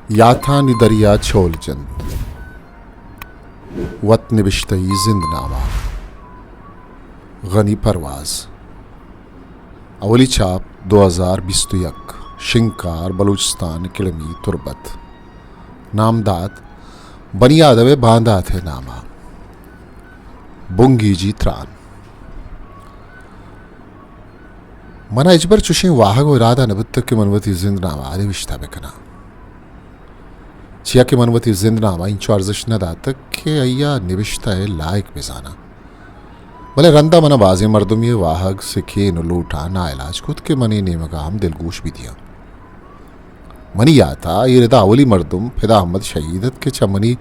یاتانی دریا چول جنت۔ وت نبشتہی زندنامہ۔ غنی پرواز۔ اولی چاپ دو ہزار بیست و یک، شنگکار بلوچستان اکیڈمی تربت۔ نامدات بنی آدم ءِ باندات ءِ نام ءَ۔ بنگیجی تران۔ من ءَ ہچبر چوشیں واہگ ءُ ارادہ نہ بوتگ کہ من وتی زندنامہ ءَ نبشتہ بہ کناں۔ چیا کہ من وتی زندنامہ ءَ اینچو ارزشت نہ داتگ کہ آئی ءَ نبشتہ ءِ لائق بہ زاناں۔ بلے رند ءَ من ءَ بازیں مردمے ءِ واہگ، سکین ءُ لوٹ ءَ ناعلاج کت کہ من اے نیمگ ءَ ہم دلگوش بہ دیاں۔ منی یات ءَ اے رد ءَ اولی مردم فدا احمد شہید ات کہ چہ منی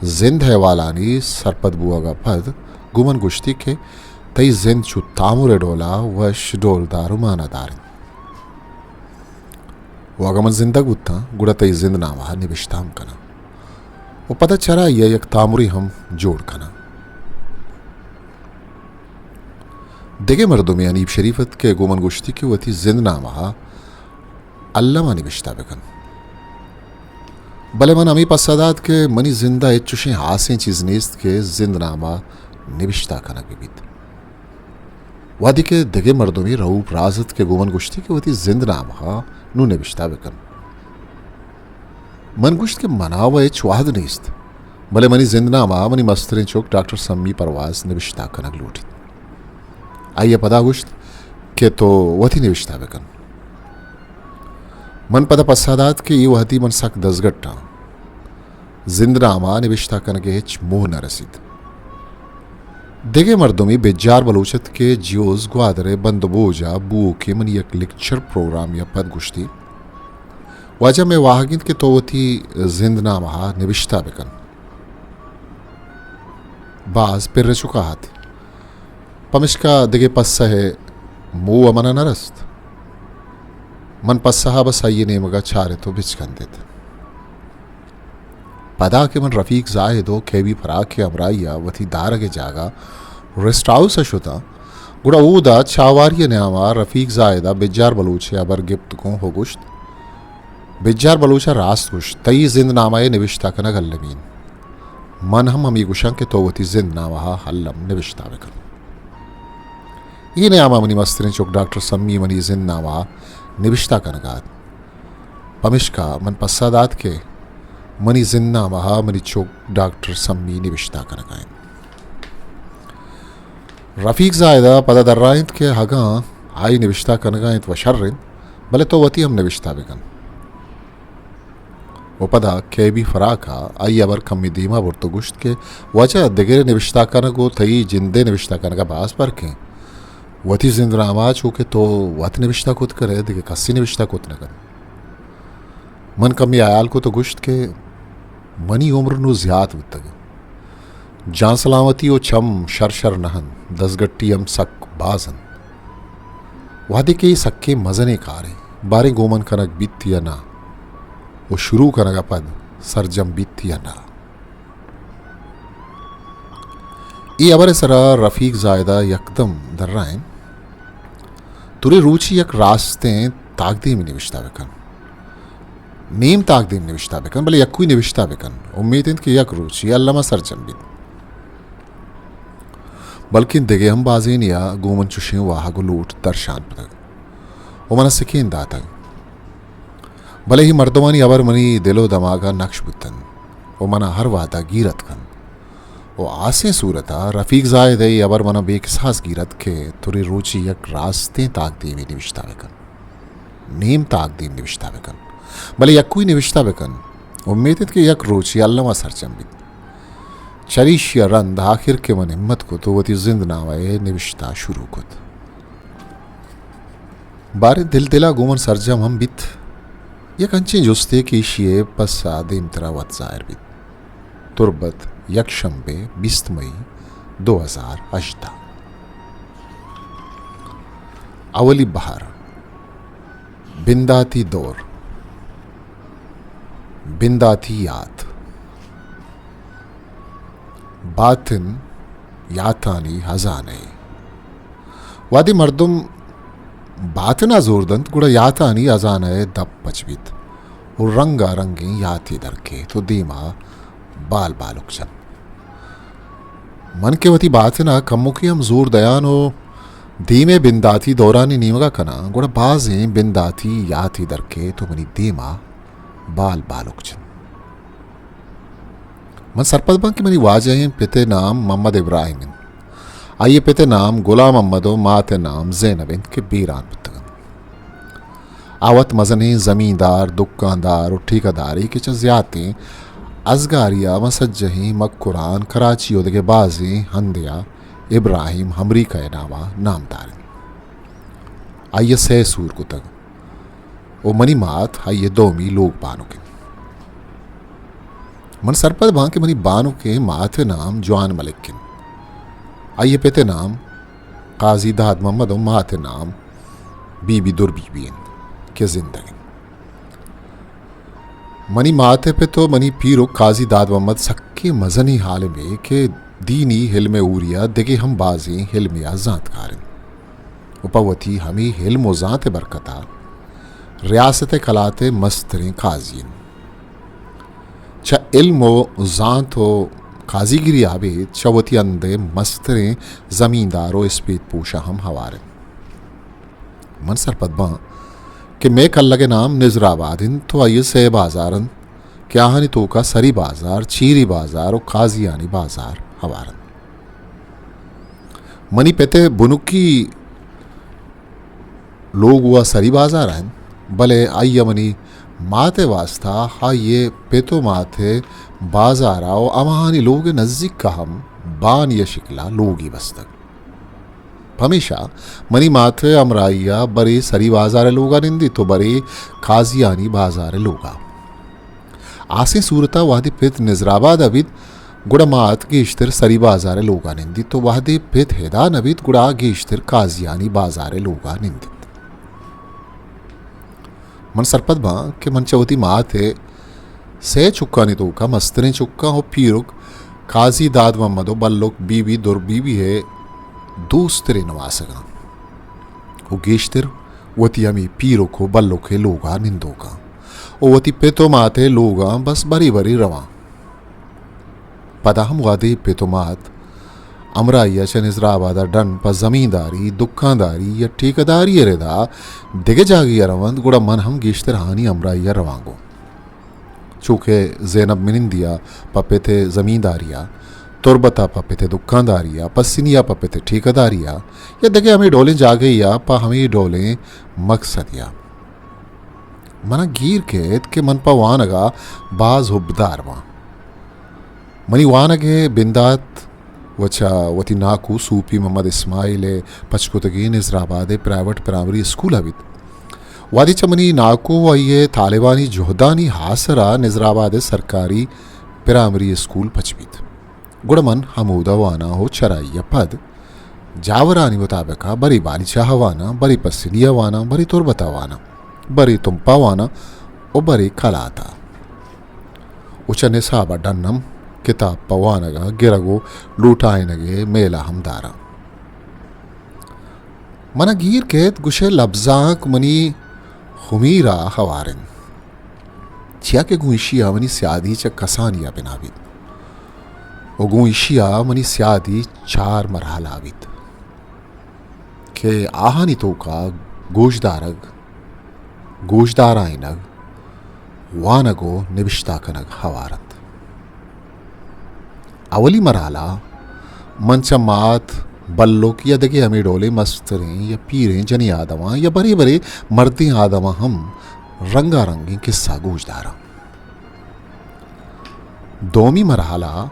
زند احوالانی سرپد بوگ ءَ پد گوں من گوشتی کہ تئی زند چو تامر ءِ ڈول ءَ وش، ڈولدار ءُ مانا دار انت۔ ءُ اگاں من زندگ بوتاں، گڑا تئی زندنامہ ءَ نبشتہ ہم کناں ءُ پدا چرائی ءَ یک تامرے ہم جوڑ کناں۔ دگہ مردمے حنیف شریف ات کہ گوں من گوشتی کہ وتی زندنامہ ءَ الم ءَ نبشتہ بہ کن۔ بلے من ہمے پسہ دات کہ منی زند ءَ ہچ چوشیں ہاسیں چیز نیست کہ زندنامہ نبشتہ کنگ بہ بیت۔ وہدے کہ دگہ مردمے رؤف راز ات کہ گوں من گوشتی کہ وتی زندنامہ ءَ نوں نبشتہ بہ کن۔ من گوشت کہ من ءَ وَ ہچ وہد نیست، بلے منی زندنامہ ءَ منی مستریں چک ڈاکٹر سمی پرواز نبشتہ کنگ لوٹیت۔ آئی ءَ پدا گوشت کہ تو وتی نبشتہ بہ کن۔ من پدا پسہ دات کہ اے وہدی من سک دزگٹ آں۔ زندنامہ نبشتہ کنگ ءِ ہچ موہ نہ رسیت۔ دگہ مردمے بجار بلوچ ات کہ جیوز گوادر ءِ بند ءُ بوج ءَ بوؤکیں منی یک لیکچر پروگرامے ءَ پد گوشتی، واجہ، مئے واہگ انت کہ تو وتی زندنامہ ءَ نبشتہ بہ کن۔ باز پر چکا ات، پمشکا دگہ پسہ ءِ موہ ءَ من ءَ نہ رست۔ من پسہ ءَ بس آئی ءِ نیمگ ءَ چارت ءُ بچکندت۔ پدا کہ من رفیق زاہد ءُ کے بی فراق ءِ ہمراہی ءَ وتی دارگ ءِ جاگہ ریسٹ ہاؤس ءَ شتاں، گڑا اودا چاواری ءِ نیام ءَ رفیق زاہد ءَ بجار بلوچ ءِ ہبر گپت گوں ءُ گوشت، بجار بلوچ ءَ راست گوشت، تئی زندنامہ ءِ نبشتہ کنگ المی انت۔ من ہم ہمے گوشاں کہ تو وتی زندنامہ ءَ الم نبشتہ بہ کن۔ اے نیام ءَ منی مستریں چک ڈاکٹر سمی منی زندنامہ ءَ نبشتہ کنگ ءَ ات۔ پمشکا من پسہ دات کہ منی زندنامہ ءَ منی چک ڈاکٹر سمی نبشتہ کنگ ءَ انت۔ رفیق زاہد ءَ پدا درائینت کہ اگاں آئی نبشتہ کنگ ءَ انت وَ شر انت، بلے تو وتی ہم نبشتہ بہ کن۔ ءُ پدا کے بی فراق ءَ آئی ہبر کمے دیما برت ءُ گوشت کہ واجہ، دگرے نبشتہ کنگ ءُ تئی جند ءِ نبشتہ کنگ ءَ باز پرک انت۔ وتی زندنامہ ءَ چو کہ تو وت نبشتہ کت کن ئے، دگہ کسے نبشتہ کت نہ کنت۔ من کمے ہیال کت ءُ گوشت کہ منی عمر نوں زیات بوتگ۔ جان سلامتی ءُ چم شر شر نہ انت، دزگٹی ہم سک باز انت۔ وہدے کہ اے سکیں مزنیں کارے، باریں گوں من کنگ بیت یا نہ، ءُ شروع کنگ ءَ پد سرجم بیت یا نہ۔ اے ہبر ءِ سرا رفیق زاہد ءَ یکدم درائینت، تو رے روچے یک راستیں تاکدیمے نبشتہ بہ کن۔ نیم تاکدیم نبشتہ بہ کن، بلے یکوئی نبشتہ بہ کن۔ امیت انت کہ یک روچے الم ءَ سرجم بیت۔ بلکیں دگہ ہم بازینے ءَ گوں من چوشیں واہگ ءُ لوٹ درشان کتگ ءُ من ءَ سکین داتگ۔ بلے اے مردمانی ہبر منی دل ءُ دماگ ءَ نکش بوت انت ءُ من ءَ ہر وہد ءَ گیر اتک انت۔ ءُ ہاسیں صورت ءَ رفیق زاہد ءِ اے ہبر من ءَ بے کساس گیر ات کہ تو رے روچے یک راستیں تاکدیمے نبشتہ بہ کن۔ نیم تاکدیم نبشتہ بہ کن، بلے یکوئی نبشتہ بہ کن۔ امیت انت کہ یک روچے الم ءَ سرجم بیت۔ چریشی ءَ رند آخر کہ من ہمت کت ءُ وتی زندنامہ ءِ نبشتہ شروع کت۔ باریں دل دل ءَ گوں من سرجم ہم بیت۔ یک انچیں جستے کہ ایشی ءِ پسہ دیمترا وت ظاہر بیت۔ تربت، یک شنبے، بیست مئی، دو ہزار ہژدہ۔ اولی بہر، بنداتی دور، بنداتی یات۔ باطن یاتانی ہزانہ ءَ۔ وہدے مردم باطن ءَ زور دنت، گڑا یاتانی ہزانہ ءِ دپ پچ بیت۔ و رنگا رنگیں یاتے در کیت و دیما بال بالک جنت۔ من کہ وتی باتنا کمکے ہم زور دیان و دیمے بنداتی دورانی نیمگا کناں، گڑا بازیں بنداتی یاتے در کیت و منی دیما بال بالک جنت۔ من سرپد باں کہ منی واجہیں پت ءِ نام محمد ابراہیم انت۔ آئی ءِ پت ءِ نام غلام محمد و مات ءِ نام زینب انت کہ بیران بوتگ انت۔ آ وت مزنیں زمیندار، دکاندار و ٹھیکہ دارے کہ چہ زیاتیں ازگاری ءَ ماں سجہیں مکران، کراچی و دگہ بازیں ہندے ءَ ابراہیم امریکہ ءِ نام ءَ نامدار انت۔ آئی ءَ سئے سور کتگ و منی مات آئی ءِ دومی لوگ بانک انت۔ من سرپد باں کہ منی بانکیں مات ءِ نام جوان ملک انت۔ آئی ءِ پت ءِ نام قاضی داد محمد و مات ءِ نام بی بی در بی بی انت کہ زندگ انت۔ منی مات ءِ پت و منی پیرک قاضی داد محمد سکیں مزنیں عالمے کہ دینی علم ءِ ہوریا دگہ ہم بازیں علمے ءَ زانتکار انت و پہ وتی ہمے علم و زانت ءِ برکت ءَ ریاست ءِ کلات ءِ مستریں قاضی انت۔ چہ علم و زانت و قاضیگری ءَ ابید چہ وتی ہند ءِ مستریں زمیندار و اسپیت پوشاں ہم ہوار انت۔ من سرپد باں کہ مئے کلگ ءِ نام نزرآباد انت و آئی ءِ سئے بازار انت کہ آہانی توکا سری بازار، چیری بازار و قاضیانی بازار ہوار انت۔ منی پت ءِ بنکی لوگ و سری بازار ءَ انت، بلے آئی ءَ منی مات ءِ واستا آئی ءِ پت و مات ءِ بازار ءَ و ہماہانی لوگ ءِ نزیک ءَ ہم بانی ءِ شکل ءَ لوگے بستگ۔ پمیشا منی مات ءِ ہمراہی ءَ برے سری بازار ءِ لوگ ءَ نندیت و برے قاضیانی بازار ءِ لوگ ءَ۔ ہاسیں صورت ءَ وہدے پت نزرآباد ءَ بیت، گڑا مات گیشتر سری بازار ءِ لوگ ءَ نندیت و وہدے پت ادا نہ بیت، گڑا گیشتر قاضیانی بازار ءِ لوگ ءَ نندیت۔ من سرپد باں کہ من چہ وتی مات ءِ سئے چکانی توکا مستریں چکاں و پیرک قاضی داد محمد و بلک بی بی در بی بی ءِ دوستریں نواسگاں و گیشتر وتی ہمے پیرک و بلک ءِ لوگ ءَ نندوکاں و وتی پت و مات ءِ لوگاں بس برے برے رواں۔ پدا ہم وہدے پت و مات ہمراہی ءَ چہ نزرآباد ءَ ڈن پہ زمینداری، دکانداری یا ٹھیکہ داری ءِ ردا دگہ جاگہے ءَ رونت، گڑا من ہم گیشتر آہانی ہمراہی ءَ رواں گوں۔ چو کہ زینب منندی ءَ پہ پت ءِ زمینداری ءَ، تربت ءَ پہ پت ءِ دکانداری ءَ، پسنی ءَ پہ پت ءِ ٹھیکہ داری ءَ یا دگہ ہمے ڈولیں جاگہے ءَ پہ ہمے ڈولیں مقصدے ءَ۔ من ءَ گیر کیت کہ من پہ وانگ ءَ باز حبدار باں۔ منی وانگ ءِ بندات و چہ وتی ناکو صوفی محمد اسماعیل ءِ پچ کتگیں نزرآباد ءِ پرائیوٹ پرائمری اسکول ءَ بیت۔ وہدے چہ منی ناکو و آئی ءِ طالبانی جہدانی آسر ءَ نزرآباد ءِ سرکاری پرائمری اسکول پچ بیت، گڑا من ہمودا واناں و چرائی ءَ پد جاورانی مطابق ءَ برے بالیچہ ءَ واناں، برے پسنی ءَ واناں، برے تربت ءَ واناں، برے تمپ ءَ واناں و برے کلات ءَ۔ و چہ نصاب ءَ ڈن ہم کتاب پہ وانگ ءَ گرگ و لوٹائینگ ءِ میل ءَ ہم داراں۔ من ءَ گیر کیت، گوشئے لبزانک منی خمیر ءَ ہوار انت، چیا کہ گوں ایشی ءَ منی سیادی چہ کسانی ءَ بنا بیت و گوں ایشی ءَ منی سیادی چار مرحلہ بیت کہ آہانی توکا گوشدارگ، گوشدارائینگ، وانگ و نبشتہ کنگ ہوار انت۔ اولی مرحلہ من چہ مات، بلک یا دگہ ہمے ڈولیں مستریں یا پیریں جنیں آدماں یا برے برے مردیں آدماں ہم رنگا رنگیں قصہ گوشداراں۔ دومی مرحلہ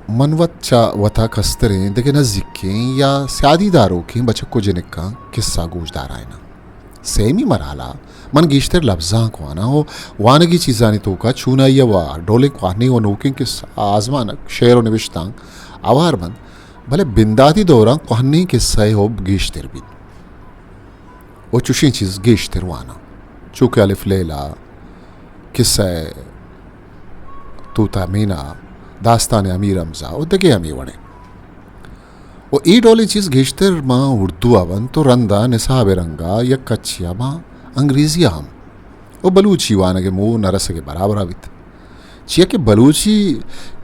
من وت چہ وتا کستریں دگہ نزیکیں یا سیادی داروکیں بچک و جنکاں قصہ گوشدارائیناں۔ سیمی مرحلہ من گیشتر لبزانک واناں و وانگی چیزانی توکا چونائیا و ہر ڈولیں کوہنیں و نوکیں قصہ، آزمانک، شعر و نبشتانک ہوار بنت، بلے بنداتی دوراں کوہنیں قصہ ءِ حب گیشتر بیت و چشیں چیز گیشتر واناں، چو کہ الف لیلہ، قصہ توتا مینا، داستان امیر حمزہ و دگہ ہمے وڑیں۔ و اے ڈولیں چیز گیشتر ماں اردو ءَ بنت و رندا نصاب ءِ رنگا یک کچے ءَ ماں انگریزی ءَ ہم و بلوچی وانگ ءِ موہ نہ رسگ ءِ برابر ءَ بیت۔ چیا کہ بلوچی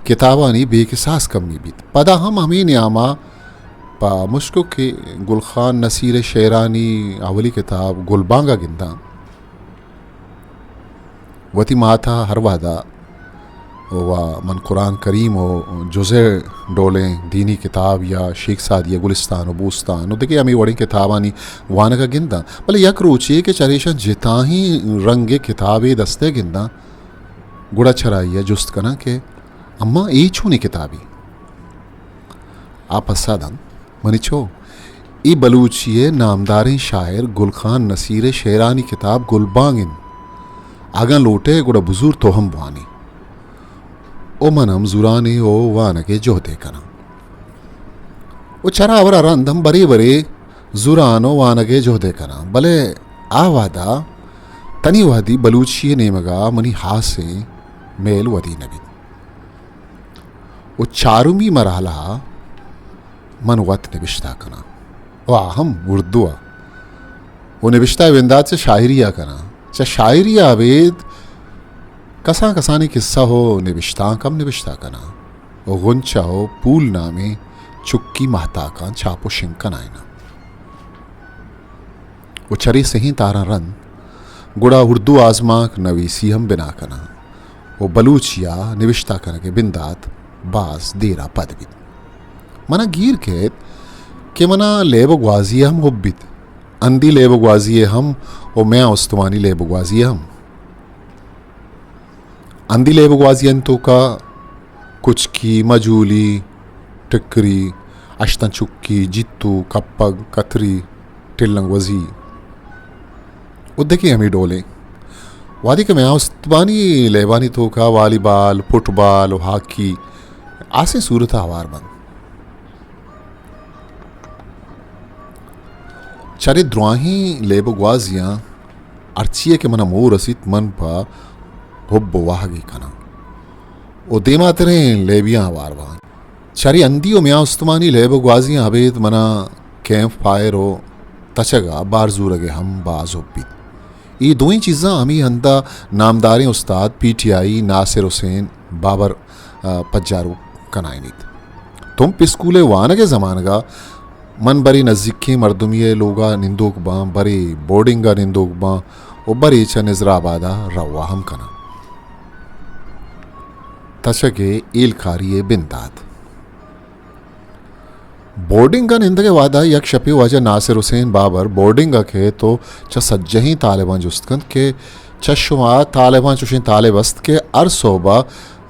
کتابانی بے کساس کمی بیت۔ پدا ہم ہمے نیام ءَ پہ مشکو کہ گل خان نصیر ءِ شعرانی اولی کتاب گلبانگ ءَ گنداں، وتی مات ءَ ہر وہد ءَ و من قرآن کریم و جزءِ ڈولیں دینی کتاب یا شیخ سعدی ءِ گلستان و بوستان و دگہ ہمے وڑیں کتابانی وانگ ءَ گنداں، بلے یک روچے کہ چریشاں جتاہیں رنگ ءِ کتابے دست ءَ گنداں، گڑا چرائی ءَ جست کناں کہ اماں اے چونیں کتابے؟ آ پسہ دنت، منی چو، اے بلوچی ءِ نامداریں شاعر گل خان نصیر ءِ شعرانی کتاب گلبانگ انت۔ اگاں لوٹ ئے گڑا بزور تو ہم بوان ئے۔ و من ہم زوران ءُ وانگ ءِ جہد ءَ کناں۔ و چرا ہبر ءَ رند ہم برے برے زوران ءُ وانگ ءِ جہد ءَ کناں۔ بلے آ وہد ءَ تنی وہدی بلوچی ءِ نیمگ ءَ منی ہاسیں میل ودی نہ بیت۔ و چارمی مرحلہ ءَ من وت نبشتہ کناں۔ و آ ہم اردو ءَ۔ و نبشتہ ءِ بندات چہ شاعری ءَ کناں۔ چہ شاعری ءَ ابید کسان کسانیں کسہ و نبشتانک ہم نبشتہ کناں۔ و غنچہ و پول نامیں چکی ماہتاکاں چاپ و شنگ کنائیناں۔ و چرے سہیں تاراں رند گڑا اردو آزمانک نویسی ہم بنا کناں و بلوچی ءَ نبشتہ کنگ ءِ بندات باز دیر ءَ پد بیت۔ من ءَ گیر کیت کہ من ءَ لیب و گوازی ءِ ہم حب بیت۔ ہندی لیب و گوازی ءِ ہم و میاں استمانی لیب و گوازی ءِ ہم۔ ہندی لیب و گوازیانی توکا کچکی، مجولی، ٹکری، اشتن چکی، جیتو، کپگ، کتری، ٹلنگ وزی و دگہ ہمے ڈولیں۔ وہدے کہ میاں استمانی لیبانی توکا والی بال، فٹ بال و ہاکی ہاسیں صورت ءَ ہوار بنت۔ چرے دراہیں لیب و گوازیاں ہرچی ءَ کہ من ءَ موہ رسیت، من پہ حب و واہگی کناں و دیماتریں لیبیاں ہوار باں۔ چرے ہندی و میاں استمانی لیب و گوازیاں ابید من ءَ کیمپ فائر و تچگ ءَ بار زورگ ءِ ہم باز حب بیت۔ اے دوئیں چیزاں ہمے ہند ءَ نامداریں استاد پی ٹی آئی ناصر حسین بابر ءَ پجاروک کنائینیت۔ تمپ اسکول ءِ وانگ ءِ زمانگ ءَ من برے نزیکیں مردمے ءِ لوگ ءَ نندوک باں، برے بورڈنگ ءَ نندوک باں و برے چہ نظر آباد ءَ روا ہم کناں۔ تچگ ءِ ہیلکاری ءِ بندات۔ بورڈنگ ءَ نندگ ءِ وہد ءَ یک شپے واجہ ناصر حسین بابر بورڈنگ ءَ کیت و چہ سجہیں طالباں جست کنت کہ چہ شما طالباں چوشیں طالب است کہ ہر سہب ءَ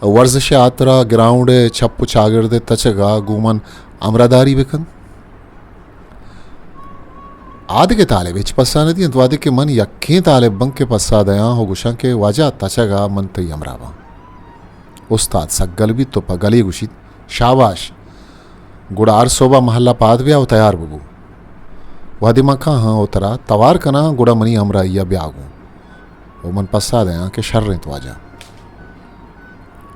ورزش ءِ ہاترا گراؤنڈ ءِ چپ و چاگرد ءِ تچگ ءَ گوں من ہمراہداری بہ کنت؟ آ دگہ طالب ہچ پسہ نہ دینت، وہدے کہ من یکیں طالب باں کہ پسہ دیاں و گوشاں کہ واجہ تچگ ءَ من تئی ہمراہ باں۔ استاد سک گل بیت و پہ گلے گوشیت، شاباش! گڑا ہر سہب ءَ مہلہ پاد بیا و تیار ببو۔ وہدے من کاہاں و ترا توار کناں، گڑا منی ہمراہی ءَ بیا گوں۔ و من پسہ دیاں کہ شر انت واجہ۔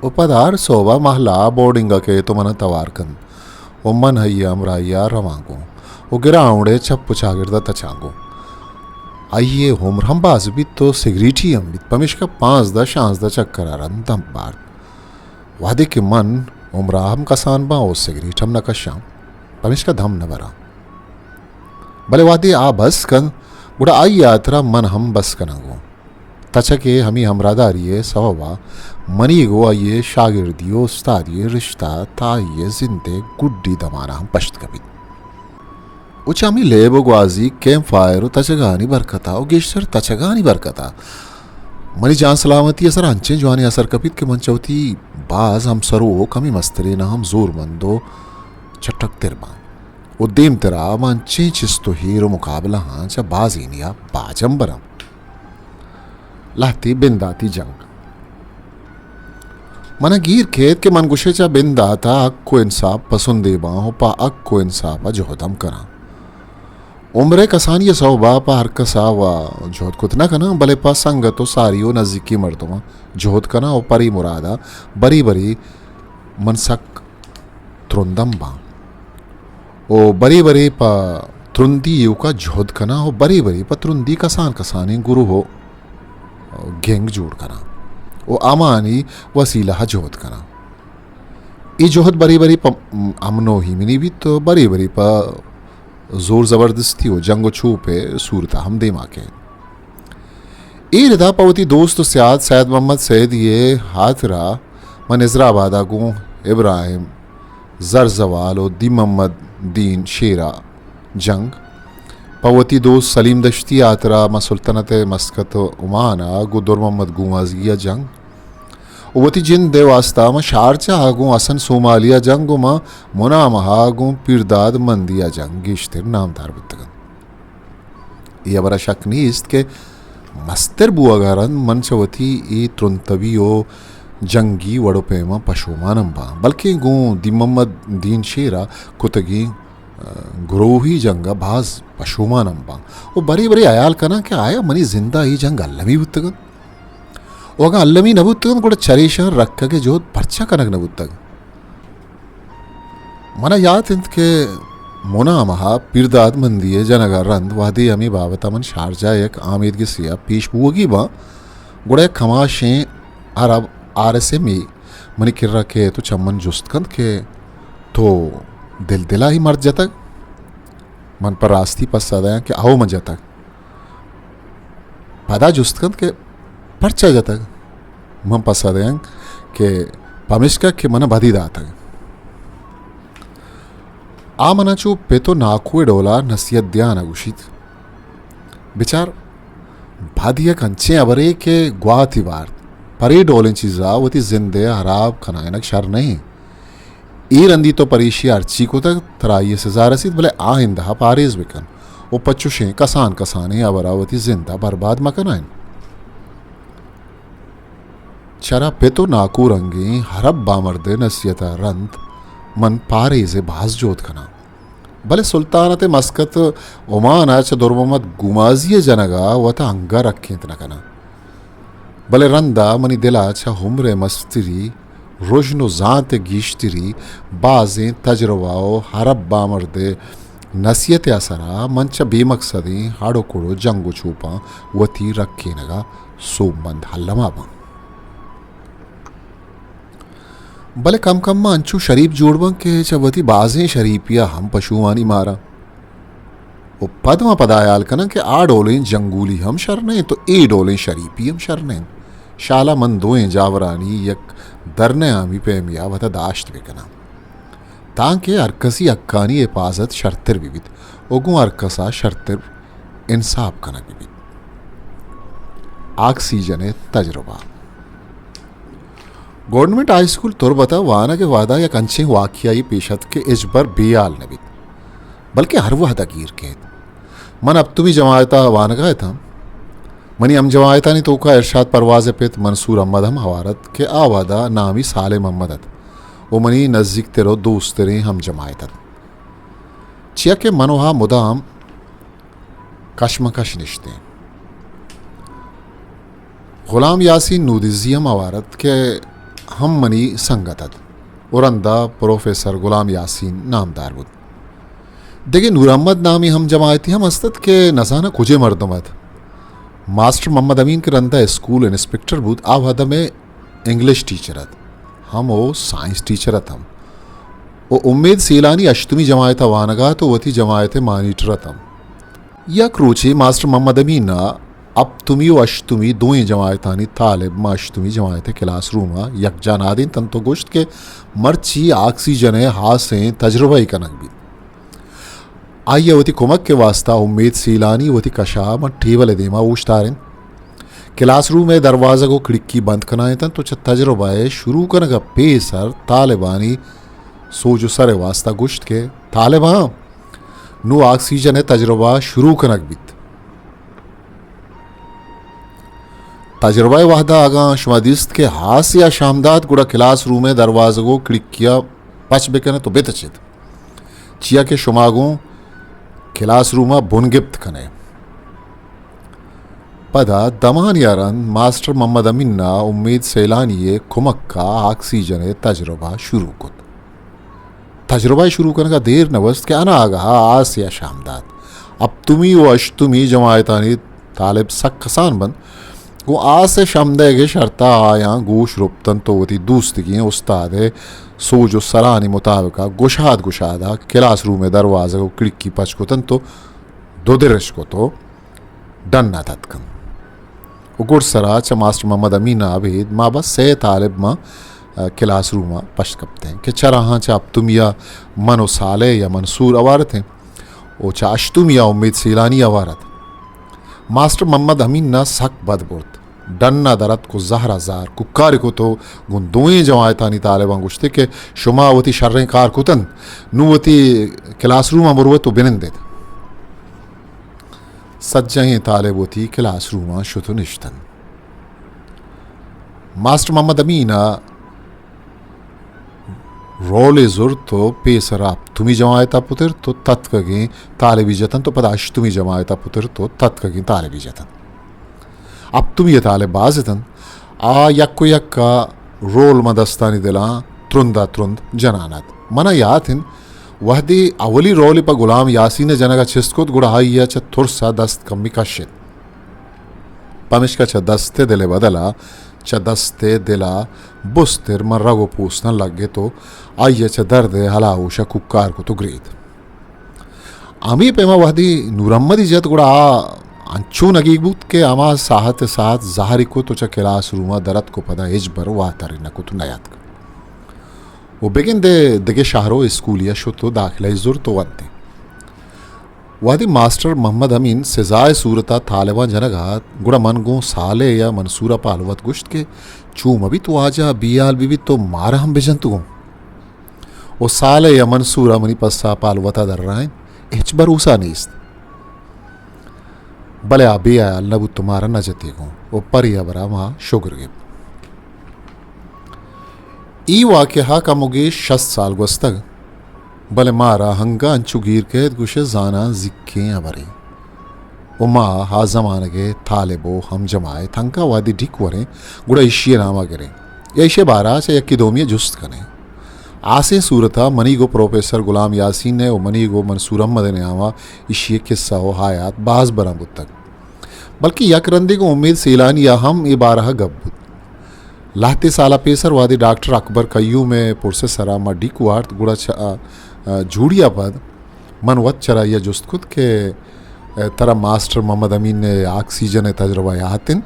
و پدا ہر سہب ءَ مہلہ بورڈنگ ءَ کیت و من ءَ توار کنت و من آئی ءِ ہمراہی ءَ رواں گوں و گراؤنڈ ءِ چپ و چاگرد ءَ تچاں گوں۔ آئی ءِ عمر ہم باز بیت و سگریٹی ہم بیت، پمیشکا پانزدہ شانزدہ چکر ءَ رند دم بارت۔ وہدے کہ من عمر ءَ ہم کسان باں و سگریٹ ہم نہ کشاں، پمیشکا دم نہ براں۔ بلے وہدے آ بس کنت، گڑا آئی ءِ ہاترا من ہم بس کناں گوں۔ تچگ ءِ ہمے ہمراہداری ءِ سوب ءَ منیگ و آئی ءِ شاگردی و استادی ءِ رشتہ تاں آئی ءِ زند ءِ گڈی دمان ءَ ہم پشت کپیت۔ و چہ ہمے لیب و گوازی، کیمپ فائر و تچگانی برکت ءَ و گیشتر تچگانی برکت ءَ منی جان سلامتی ءِ سرا انچیں جوانیں اثر کپیت کہ من چہ وتی باز ہمسر و کمیں مستریناں ہم زورمند و چٹک تر باں و دیمترا من انچیں چست و ہیر و مقابلہاں چہ بازینی ءَ باجم براں۔ لہتے بنداتی جنگ۔ من ءَ گیر کیت کہ من گوشے چہ بندات ءَ حق و انصاف پسندے باں و پہ حق و انصاف ءَ جہد ہم کناں۔ عمر ءِ کسانی ءِ سوب ءَ پہ ہر کس ءَ و جہد کت نہ کناں، بلے پہ سنگت و ساری و نزیکی مردماں جہد کناں و پرے مراد ءَ برے برے من سک ترندم باں و برے برے پہ ترندی ایوکا جہد کناں و برے برے پہ ترندی کسان کسانیں گروہ و گینگ جوڑ کناں و ہمانی وسیلہ ءَ جہد کناں۔ اے جہد برے برے پہ امن و ایمنی بیت و برے برے پہ زور زبردستی و جنگ و چوپ ءِ صورت ءَ ہم دیما کئیت۔ اے ردا پہ وتی دوست و سیاد سید محمد سیدی ءِ ہاترا من نظر آباد ءَ گوں ابراہیم زرزوال و دی محمد دین شیر ءَ جنگ، پہ وتی دوست سلیم دشتی ءِ ہاترا من سلطنت مسقط عمان ءَ گوں در محمد گومازی ءَ جنگ، و وتی جند ءِ واستا من شارجہ ءَ گوں حسن سومالی ءَ جنگ و من منامہ ءَ گوں پیرداد مندی ءَ جنگ گیشتر نامدار بوتگ انت۔ اے ہبر ءَ شک نیست کہ مستر بوگ ءَ رند من چہ وتی اے ترندتبی و جنگی وڑ و پیماں پشومان ہم باں، بلکیں گوں دی محمد دین شیر ءَ کتگیں، ءَ، گروہی جنگ ءَ باز پشومان ہم باں و برے برے ہیال کناں کہ آیا منی زند ءَ اے جنگ المی بوتگ انت؟ و اگاں المی نہ بوتگ انت، گڑا چریشاں رکگ ءِ جہد پرچا کنگ نہ بوتگ؟ من ءَ یات انت کہ منامہ ءَ پیرداد مندی ءِ جنگ ءَ رند وہدے ہمے بابت ءَ من شارجہ ءَ یک آمیدگسے ءَ پیش بوگی باں، گڑا یک کماشیں عرب آر ایس ایم اے منی کرا کیت و چہ من جست کنت کہ تو دل دل ءَ اے مرد جتگ؟ من پہ راستی پسہ دیاں کہ ہئو، من جتگ۔ پدا جست کنت کہ پرچا جتگ؟ من پسہ دیاں کہ پمیشکا کہ من ءَ بدی داتگ۔ آ من ءَ چو پت و ناکو ءِ ڈول ءَ نصیحت دیان ءَ گوشیت، بچار، بد یک انچیں ہبرے کہ گواتے بارت۔ پرے ڈولیں چیز ءَ وتی زند ءِ ہراب کنائینگ شر نہ انت۔ اے رندی تو پریشی ءَ ہرچی کتگ، ترا آئی ءِ سزا رسیت، بلے آئندہ ءَ پاریز بکن و پہ چشیں کسان کسانیں ہبر ءَ وتی زند ءَ برباد مکنائین۔ چرا پت و ناکو رنگیں عرب بامرد ءِ نصیحت ءَ رند من پاریز ءِ باز جہد کناں، بلے سلطانت مسقط عمان ءَ چہ در محمد گومازی ءِ جنگ ءَ وت ءَ انگہ رکینت نہ کناں۔ بلے رند ءَ منی دل ءَ چہ عمر ءِ مستری، رژن و زانت ءِ گیشتری، بازیں تجربہ و عرب بامرد ءِ نصیحت ءِ اثر ءَ من چہ بے مقصدیں ہڑ و کڑ و جنگ و چوپاں وتی رکینگ ءَ سوبمند الما باں۔ بلے کم کم ءَ انچو شریپ جوڑ باں کہ چہ وتی بازیں شریپی ءَ ہم پشومانی ماراں۔ و پد ما پدا ہیال کناں کہ آ ڈولیں جنگولی ہم شر نہ انت و اے ڈولیں شریپی ہم شر نہ انت۔ شالا من دوئیں جاورانی یک درنیامی پیمے ءَ وت ءَ داشت بکناں، تانکہ ہر کسی حقانی حفاظت شرتر بہ بیت و گوں ہر کس ءَ شرتر انصاف کنگ بہ بیت۔ آکسیجن ءِ تجربہ۔ گورنمنٹ ہائی اسکول تربت ءَ وانگ ءِ وہد ءَ یک انچیں واقعہ یے پیش اتک کہ ہچبر بے ہیال نہ بیت، بلکیں ہر وہد ءَ گیر کیت۔ من ہپتمی جماعت ءَ وانگ ءَ اتاں۔ منی ہم جماعتانی توکا ارشاد پرواز ءِ پت منصور احمد ہم ہوار ات کہ آ وہد ءَ نامی صالح محمد ات و منی نزیک تر و دوست تریں ہم جماعت ات، چیا کہ من و آ مدام کشمکش نشتیں۔ غلام یاسین نودزی ہم ہوار ات کہ ہم منی سنگت ات و رندا پروفیسر غلام یاسین نامدار بوت۔ دگہ نور احمد نامی ہم جماعتی ہم است ات کہ نزاناں کجے مردم ات۔ ماسٹر محمد امین کہ رندا اسکول انسپکٹر بوت، آ وہد ءَ مئے انگلش ٹیچر ات، ہم او سائنس ٹیچر ات ہم۔ و امید سیلانی ہشتمی جماعت ءَ وانگ ءَ ات و وتی جماعت ءِ مانیٹر ات ہم۔ یک روچے ماسٹر محمد امین ءَ ہپتمی و ہشتمی دوئیں جماعتانی طالب ماں ہشتمی جماعت ءِ کلاس روم ءَ یکجاہ نادینت انت و گوشت کہ مرچی آکسیجن ءِ ہاسیں تجربہ یے کنگ بیت۔ آئی ءَ وتی کمک ءِ واستا امید سیلانی وتی کش ءَ ماں ٹیبل ءِ دیم ءَ اوشتارینت۔ کلاس روم ءِ دروازگ و کھڑکی بند کنائینت انت و چہ تجربہ ءِ شروع کنگ ءَ پیسر طالبانی سوج و سر ءِ واستا گوشت کہ طالباں، نوں آکسیجن ءِ تجربہ شروع کنگ بیت۔ تجربہ ءِ وہد ءَ اگاں شما دیست کہ ہاس یا شام دات، گڑا کلاس روم ءِ دروازگ و کھڑکی ءَ پچ بکن ات و بتچ ات، چیا کہ شما گوں کلاس روم ءَ بن گپت کن ئے۔ پدا دمانے ءَ رند ماسٹر محمد امین ءَ امید سیلانی ءِ کمک ءَ آکسیجن ءِ تجربہ شروع کت۔ تجربہ ءِ شروع کنگ ءَ دیر نہ گوست کہ اناگہ ءَ آس یا شام دات۔ ہپتمی و ہشتمی جماعتانی طالب سک کسان بنت گوں آس ءِ شم دئیگ ءِ شرط ءَ آیاں گوش رپتنت ءُ وتی دوستگیں استاد ءِ سوج ءُ سرانی مطابق ءَ گشاد گشاد ءَ کلاس روم ءِ دروازگ ءُ کڑکی پچ کتنت ءُ دودرش کت ءُ ڈن ءَ تتکنت۔ ءُ گڈسرا چہ ماسٹر محمد امین ءَ ابید ما بس سئے طالب ماں، ءَ، کلاس روم ءَ پشت کپتیں کہ چراہاں چہ ہپتمی ءَ من ءُ صالح یا منصور ہوار اتیں ءُ چہ ہشتمی ءَ امید سیلانی ہوار ات۔ ماسٹر محمد امین ءَ سک بد برت۔ ڈن ءَ در اتک ءُ زہر ءَ زہر کوکاری کت ءُ گوں دوئیں جماعتانی طالباں گوشت ئے کہ شما وتی شریں کار کتنت، نوں وتی کلاس روم ءَ بروت ءُ بنندیت۔ سجہیں طالب وتی کلاس روماں شت ءُ نشتنت۔ ماسٹر محمد امین ءَ رولے زرت ءُ پیسر ءَ ہپتمی جماعت ءَ پترت ءُ تتکگیں طالبی جتنت ءُ پدا ہشتمی جماعت ءَ پترت ءُ تتکگیں طالبی جتنت۔ ہپتمی ءِ طالب باز اتنت۔ آ یک ءُ یک ءَ رول ماں دستانی دلاں ترند ءَ ترند جنان ات۔ من ءَ یات انت، وہدے اولی رولے پہ غلام یاسین ءِ جنگ ءَ چست کت، گڑا آئی ءَ چہ ترس ءَ دست کمی کشت۔ پمیشکا چہ دست ءِ دل ءِ بدل ءَ چہ دست ءِ دل ءَ بستر ماں رگ ءُ پوستاں لگت ءُ آئی ءَ چہ درد ءِ ہلاہوش ءَ کوکار کت ءُ گریت۔ ہمے پیم ءَ وہدے نورمحمدی جت، گڑا آ انچو نگیگ بوت کہ ہما ساہت ءِ ساہت زہری کت ءُ چہ کلاس روم ءَ در اتک ءُ پدا ہچبر واتر نہ کت ءُ نیاتک۔ ءُ بگندے دگہ شہر ءُ اسکولی ءَ شت ءُ داخلہ ئے زرت ءُ ونت ئے۔ وہدے ماسٹر محمد امین سزا ءِ صورت ءَ طالباں جنگ ءَ ات، گڑا من گوں صالح یا منصور ءَ پہ ہلوت گوشت کہ چو مہ بیت واجہ بے ہیال بہ بیت ءُ مارا ہم بجنت گوں۔ ءُ صالح یا منصور ءَ منی پسہ ءَ پہ ہلوت ءَ درائینت، ہچ بھروسہ نیست۔ بلے آ بے ہیال نہ بوت ءُ مارا نہ جت ئے گوں ءُ پرے ہبر ءَ ما شگر گپت۔ اے واقعہ ءَ کموگے شست سال گوستگ، بلے مارا ہنگا انچو گیر کئیت گوشئے زاناں زیکیں ہبرے۔ ءُ ما ہا زمانگ ءِ طالب ءُ ہم جماعت ہنگا وہدے ڈیک وریں، گڑا ایشی ءِ نام ءَ گریں یا ایشی ءِ بارہ ءَ چہ یکے دومی ءَ جست کنیں۔ ہاسیں صورت ءَ منی گوں پروفیسر غلام یاسین ءِ ءُ منی گوں منصور احمد ءِ نیام ءَ ایشی ءِ قصہ ءُ حیات باز براں بوتگ۔ بلکیں یک رندے گوں امید سیلانی ءَ ہم اے بارہ ءَ گپ بوت۔ لہتے سال ءَ پیسر وہدے ڈاکٹر اکبر قیوم ءِ پرس ءِ سرا ما ڈیک وارت، گڑا چہ، آ، آ، جوڑی ءَ پد من وت چرآئی ءَ جست کت کہ، آ، ترا ماسٹر محمد امین ءِ آکسیجن ءِ تجربہ یات انت؟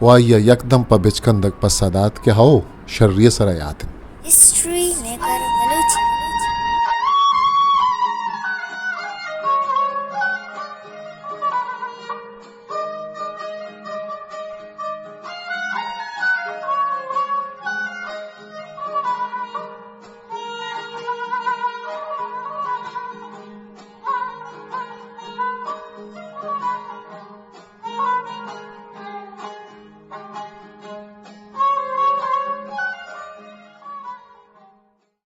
ءُ آئی ءَ یکدم پہ بچکندگ پسہ دات کہ ہئو، شری ءِ سرا یات انت۔ History maker.